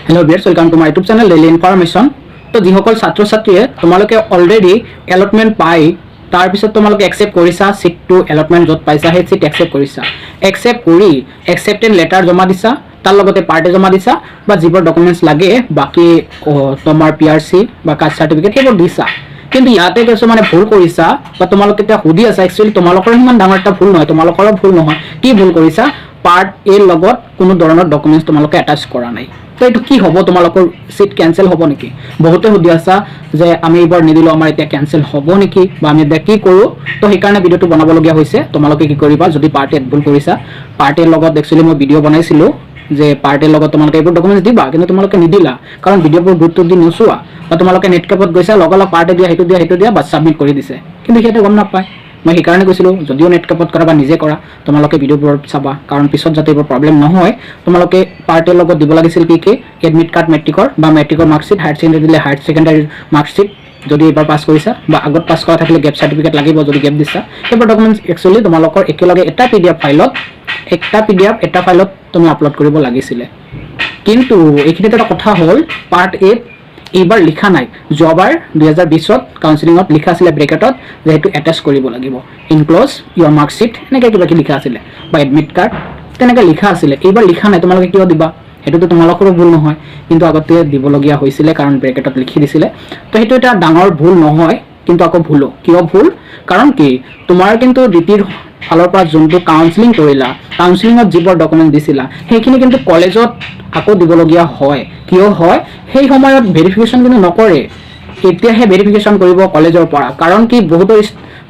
Hello viewers, welcome to my YouTube channel Daily Information. তো যিসকল ছাত্ৰ ছাত্ৰীয়ে তোমালোকে অলৰেডি এলটমেণ্ট পাই তাৰপিছত তোমালোকে একচেপ্ট কৰিছা ছিটটো, এলটমেণ্ট য'ত পাইছা সেই ছিট একচেপ্ট কৰিছা, একচেপ্ট কৰি একচেপ্টেড লেটাৰ জমা দিছা, তাৰ লগতে পাৰ্ট এ জমা দিছা বা যিবোৰ ডকুমেণ্টছ লাগে বাকী তোমাৰ পিআৰচি বা কাষ্ট চাৰ্টিফিকেট সেইবোৰ দিছা, কিন্তু ইয়াতে কিছুমানে ভুল কৰিছা বা তোমালোকে এতিয়া সুধি আছা। একচুৱেলি তোমালোকৰ সিমান ডাঙৰ এটা ভুল নহয়, তোমালোকৰো ভুল নহয়। কি ভুল কৰিছা? পাৰ্ট এৰ লগত কোনো ধৰণৰ ডকুমেণ্টছ তোমালোকে এটাচ কৰা নাই। তো এইটো কি হ'ব? তোমালোকৰ চিট কেঞ্চেল হ'ব নেকি? বহুতে সুধি আছা যে আমি এইবাৰ নিদিলোঁ, আমাৰ এতিয়া কেঞ্চেল হ'ব নেকি বা আমি এতিয়া কি কৰোঁ? তো সেইকাৰণে ভিডিঅ'টো বনাবলগীয়া হৈছে। তোমালোকে কি কৰিবা যদি পাৰ্ট এত ভুল কৰিছা? পাৰ্ট এৰ লগত একচুৱেলি মই ভিডিঅ' বনাইছিলোঁ যে পাৰ্ট এৰ লগত তোমালোকে এইবোৰ ডকুমেণ্টছ দিবা, কিন্তু তোমালোকে নিদিলা, কাৰণ ভিডিঅ'বোৰ গুৰুত্ব দি নোচোৱা বা তোমালোকে নেট কেফেত গৈছা, লগালগ পাৰ্ট এ দিয়া, সেইটো দিয়া, সেইটো দিয়া, বা ছাবমিট কৰি দিছে, কিন্তু সিহঁতে গম নাপায়। মই সেইকাৰণে কৈছিলোঁ, যদিও নেট কেফেত কৰা বা নিজে কৰা, তোমালোকে ভিডিঅ'বোৰ চাবা, কাৰণ পিছত যাতে এইবোৰ প্ৰব্লেম নহয়। তোমালোকে পাৰ্ট এৰ লগত দিব লাগিছিল কি কি? এডমিট কাৰ্ড মেট্ৰিকৰ বা মেট্ৰিকৰ মাৰ্কশ্বিট, হায়াৰ ছেকেণ্ডেৰী দিলে হায়াৰ ছেকেণ্ডাৰীৰ মাৰ্কশ্বিট, যদি এইবাৰ পাছ কৰিছা বা আগত পাছ কৰা থাকিলে গেপ চাৰ্টিফিকেট লাগিব যদি গেপ দিছা। সেইবোৰ ডকুমেণ্টছ একচুৱেলি তোমালোকৰ একেলগে এটা পিডিএফ ফাইলত, একটা পিডিএফ এটা ফাইলত তুমি আপলোড কৰিব লাগিছিলে। কিন্তু এইখিনিতে এটা কথা হ'ল, পাৰ্ট এত এইবাৰ লিখা নাই। যোৱাবাৰ 2020ত কাউন্সিলিঙত লিখা আছিলে ব্ৰেকেটত যে সেইটো এটাচ কৰিব লাগিব, ইনক্ল'জ ইয়ৰ মাৰ্কশ্বিট, এনেকৈ কিবা কিবি লিখা আছিলে বা এডমিট কাৰ্ড তেনেকৈ লিখা আছিলে। এইবাৰ লিখা নাই। তোমালোকে কিয় দিবা? সেইটোতো তোমালোকৰো ভুল নহয়, কিন্তু আগতে দিবলগীয়া হৈছিলে, কাৰণ ব্ৰেকেটত লিখি দিছিলে। তো সেইটো এটা ডাঙৰ ভুল নহয়, কিন্তু আকৌ ভুলো। কিয় ভুল? কাৰণ কি, তোমাৰ কিন্তু ডিটিৰ ফালৰ পৰা যোনটো কাউন্সিলিং কৰিলা, কাউন্সিলিঙত যিবোৰ ডকুমেণ্ট দিছিলা, সেইখিনি কিন্তু কলেজত আকৌ দিবলগীয়া হয়। কিয় হয়? সেই সময়ত ভেৰিফিকেশ্যন কিন্তু নকৰে, এতিয়াহে ভেৰিফিকেশ্যন কৰিব কলেজৰ পৰা। কাৰণ কি, বহুতৰ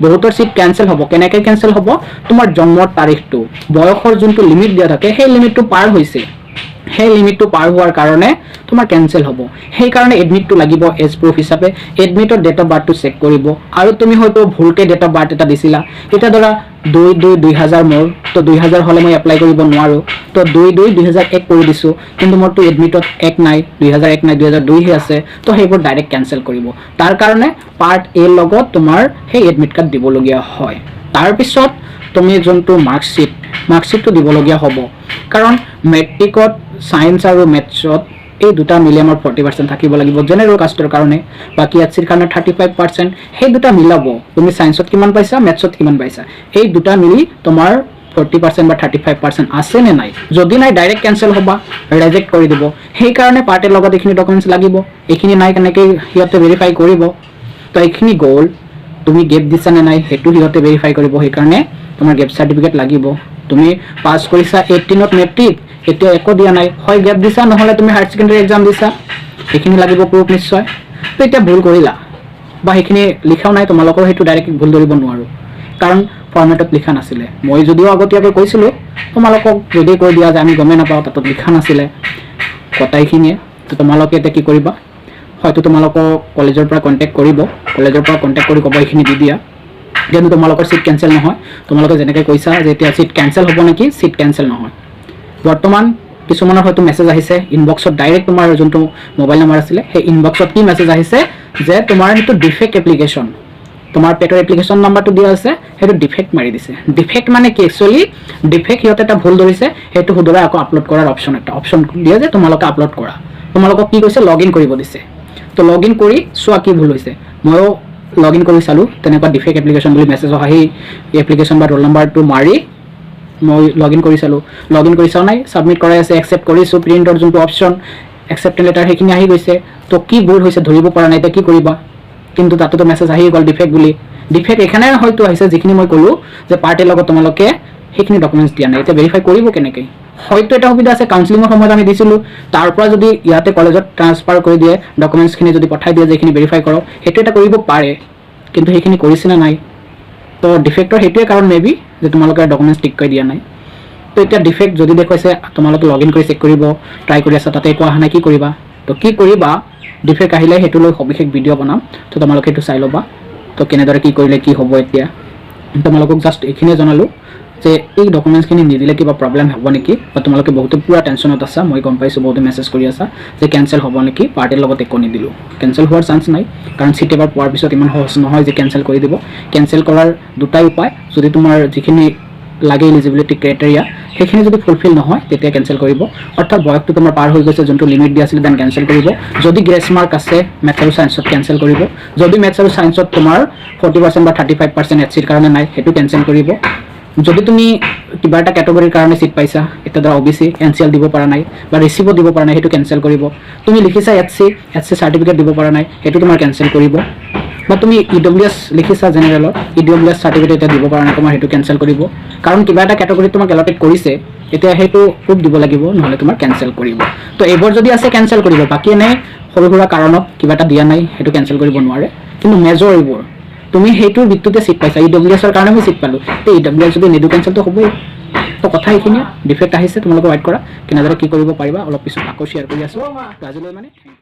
বহুতৰ চিট কেঞ্চেল হ'ব। কেনেকৈ কেঞ্চেল হ'ব? তোমাৰ জন্মৰ তাৰিখটো, বয়সৰ যোনটো লিমিট দিয়া থাকে, সেই লিমিটটো পাৰ হৈছে। সেই লিমিটটো পাৰ হোৱাৰ কাৰণে তোমাৰ কেঞ্চেল হ'ব। সেইকাৰণে এডমিটটো লাগিব এজ প্ৰুফ হিচাপে। এডমিটৰ ডেট অফ বাৰ্থটো চেক কৰিব। আৰু তুমি হয়তো ভুলকৈ ডেট অফ বাৰ্থ এটা দিছিলা। এতিয়া ধৰা 2/2/2000 মোৰ, তো 2000 হ'লে মই এপ্লাই কৰিব নোৱাৰোঁ। তো 2/2/2001 কৰি দিছোঁ, কিন্তু মোৰতো এডমিটত এক নাই, 2001 নাই, 2002হে আছে। তো সেইবোৰ ডাইৰেক্ট কেঞ্চেল কৰিব। তাৰ কাৰণে পাৰ্ট এৰ লগত তোমাৰ সেই এডমিট কাৰ্ড দিবলগীয়া হয়। তাৰপিছত তুমি যোনটো মাৰ্কশ্বিট, মাৰ্কশ্বিটটো দিবলগীয়া হ'ব, কাৰণ মেট্ৰিকত ছায়েন্স আৰু মেথছত এই দুটা মিলি আমাৰ 40% থাকিব লাগিব জেনেৰেল কাষ্টৰ কাৰণে, বাকী এছ চিৰ কাৰণে 35%। সেই দুটা মিলাব, তুমি ছায়েন্সত কিমান পাইছা, মেথছত কিমান পাইছা, এই দুটা মিলি তোমাৰ 40% বা 35% আছে নে নাই। যদি নাই, ডাইৰেক্ট কেঞ্চেল হ'বা, ৰেজেক্ট কৰি দিব। সেইকাৰণে পাৰ্ট এৰ লগত এইখিনি ডকুমেণ্টছ লাগিব। এইখিনি নাই, কেনেকৈ সিহঁতে ভেৰিফাই কৰিব? তো এইখিনি গ'ল। তুমি গেপ দিছা নে নাই, সেইটো সিহঁতে ভেৰিফাই কৰিব। সেইকাৰণে তোমাৰ গেপ চাৰ্টিফিকেট লাগিব। তুমি পাছ কৰিছা 18ত মেট্ৰিক, এতিয়া একো দিয়া নাই, হয় গেপ দিছা, নহ'লে তুমি হায়াৰ ছেকেণ্ডেৰী এক্সাম দিছা, সেইখিনি লাগিব প্ৰুফ নিশ্চয়। তো এতিয়া ভুল কৰিলা বা সেইখিনি লিখাও নাই, তোমালোকৰ সেইটো ডাইৰেক্ট ভুল ধৰিব নোৱাৰোঁ, কাৰণ ফৰ্মেটত লিখা নাছিলে। মই যদিও আগতীয়াকৈ কৈছিলোঁ তোমালোকক, যদি কৈ দিয়া যে আমি গমেই নাপাওঁ, তাতত লিখা নাছিলে গোটাইখিনিয়ে। তো তোমালোকে এতিয়া কি কৰিবা? হয়তো তোমালোকক কলেজৰ পৰা কণ্টেক্ট কৰিব। কলেজৰ পৰা কণ্টেক্ট কৰি ক'ব এইখিনি দি দিয়া। কিন্তু তোমালোকৰ চিট কেঞ্চেল নহয়। তোমালোকে যেনেকৈ কৈছা যে এতিয়া চিট কেঞ্চেল হ'ব নেকি, চিট কেঞ্চেল নহয়। বৰ্তমান কিছুমানৰ হয়তো মেছেজ আহিছে ইনবক্সত, ডাইৰেক্ট তোমাৰ যোনটো মোবাইল নাম্বাৰ আছিলে, সেই ইনবক্সত কি মেছেজ আহিছে যে তোমাৰ সেইটো ডিফেক্ট এপ্লিকেশ্যন, তোমাৰ পেটৰ এপ্লিকেশ্যন নাম্বাৰটো দিয়া আছে, সেইটো ডিফেক্ট মাৰি দিছে। ডিফেক্ট মানে কি? একচুৱেলি ডিফেক্ট সিহঁতে এটা ভুল ধৰিছে, সেইটো শুধৰাই আকৌ আপলোড কৰাৰ অপশ্যন, এটা অপশ্যন দিয়ে যে তোমালোকে আপলোড কৰা। তোমালোকক কি কৈছে? লগ ইন কৰিব দিছে। তো লগ ইন কৰি চোৱা কি ভুল হৈছে। ময়ো লগ ইন কৰি চালোঁ, তেনেকুৱা ডিফেক্ট এপ্লিকেশ্যন বুলি মেছেজ অহা সেই এপ্লিকেশ্যন বা ৰোল নাম্বাৰটো মাৰি মই লগ ইন কৰি চালোঁ। লগ ইন কৰি চোৱা নাই, ছাবমিট কৰাই আছে, একচেপ্ট কৰিছোঁ, প্ৰিণ্টৰ যোনটো অপশ্যন, একচেপ্টেড লেটাৰ, সেইখিনি আহি গৈছে। তো কি ভুল হৈছে ধৰিব পৰা নাই। এতিয়া কি কৰিবা? কিন্তু তাতোতো মেছেজ আহি গ'ল ডিফেক্ট বুলি। ডিফেক্ট এইখানে হয়তো আহিছে, যিখিনি মই ক'লোঁ যে পাৰ্ট এৰ লগত তোমালোকে সেইখিনি ডকুমেণ্টছ দিয়া নাই। এতিয়া ভেৰিফাই কৰিব কেনেকৈ? হয়তো এটা সুবিধা আছে, কাউন্সিলিঙৰ সময়ত আমি দিছিলোঁ, তাৰ পৰা যদি ইয়াতে কলেজত ট্ৰান্সফাৰ কৰি দিয়ে, ডকুমেণ্টছখিনি যদি পঠাই দিয়ে যে এইখিনি ভেৰিফাই কৰক, সেইটো এটা কৰিব পাৰে। কিন্তু সেইখিনি কৰিছে নে নাই? তো ডিফেক্টৰ সেইটোৱে কাৰণ মে বি যে তোমালোকে ডকুমেণ্টছ ঠিক কৰি দিয়া নাই। তো এতিয়া ডিফেক্ট যদি দেখুৱাইছে, তোমালোকে লগ ইন কৰি চেক কৰিব ট্ৰাই কৰি আছা, তাতে একো অহা নাই, কি কৰিবা? তো কি কৰিবা ডিফেক্ট আহিলে, সেইটো লৈ সবিশেষ ভিডিঅ' বনাম। তো তোমালোকে সেইটো চাই ল'বা। তো কেনেদৰে কি কৰিলে কি হ'ব? এতিয়া তোমালোকক জাষ্ট এইখিনিয়ে জনালোঁ যে এই ডকুমেণ্টছখিনি নিদিলে কিবা প্ৰব্লেম হ'ব নেকি, বা তোমালোকে বহুতে পূৰা টেনশ্যনত আছা, মই গম পাইছোঁ। বহুতে মেছেজ কৰি আছা যে কেঞ্চেল হ'ব নেকি, পাৰ্ট এৰ লগত একো নিদিলোঁ। কেঞ্চেল হোৱাৰ চান্স নাই, কাৰণ চিট এবাৰ পোৱাৰ পিছত ইমান সহজ নহয় যে কেঞ্চেল কৰি দিব। কেঞ্চেল কৰাৰ দুটাই উপায়, যদি তোমাৰ যিখিনি লাগে ইলিজিবিলিটি ক্ৰাইটেৰিয়া, সেইখিনি যদি ফুলফিল নহয়, তেতিয়া কেঞ্চেল কৰিব। অৰ্থাৎ বয়সটো তোমাৰ পাৰ হৈ গৈছে যোনটো লিমিট দিয়া আছিলে, then cancel কৰিব। যদি গ্ৰেছ মাৰ্ক আছে মেথছ আৰু ছায়েন্সত, কেঞ্চেল কৰিব। যদি মেথছ আৰু ছায়েন্সত তোমাৰ 40% বা 35% এছ চিৰ কাৰণে নাই, সেইটো কেঞ্চেল কৰিব। যদি তুমি কিবা এটা কেটেগৰীৰ কাৰণে চিট পাইছা, এতিয়া ধৰা O' B C, N C L দিব পৰা নাই বা ৰিচিভো দিব পৰা নাই, সেইটো কেঞ্চেল কৰিব। তুমি লিখিছা S C, S C certificate দিব পৰা নাই, সেইটো তোমাৰ কেঞ্চেল কৰিব। বা তুমি ই ডব্লিউ এছ লিখিছা জেনেৰেলত, ই ডব্লিউ এছ চাৰ্টিফিকেট এতিয়া দিব পৰা নাই তোমাৰ, সেইটো কেঞ্চেল কৰিব। কাৰণ কিবা এটা কেটেগৰীত তোমাক এলটেড কৰিছে, এতিয়া সেইটো প্ৰুফ দিব লাগিব, নহ'লে তোমাৰ কেঞ্চেল কৰিব। তো এইবোৰ যদি আছে, কেঞ্চেল কৰিব। বাকী এনেই সৰু সুৰা কাৰণত কিবা এটা দিয়া নাই, সেইটো কেঞ্চেল কৰিব নোৱাৰে। কিন্তু মেজৰ এইবোৰ, তুমি সেইটোৰ ভিত্তিতে চিট পাইছা, ই ডব্লিউ এছৰ কাৰণে মই চিট পালোঁ, তো ই ডব্লিউ এছ যদি নিদো, কেঞ্চেলটো হ'বই। তো কথা এইখিনিয়ে। ডিফেক্ট আহিছে, তোমালোকে ৱেইট কৰা, কেনেদৰে কি কৰিব পাৰিবা অলপ পিছত আকৌ শ্বেয়াৰ কৰি আছোঁ। তো আজিলৈ মানে thank U.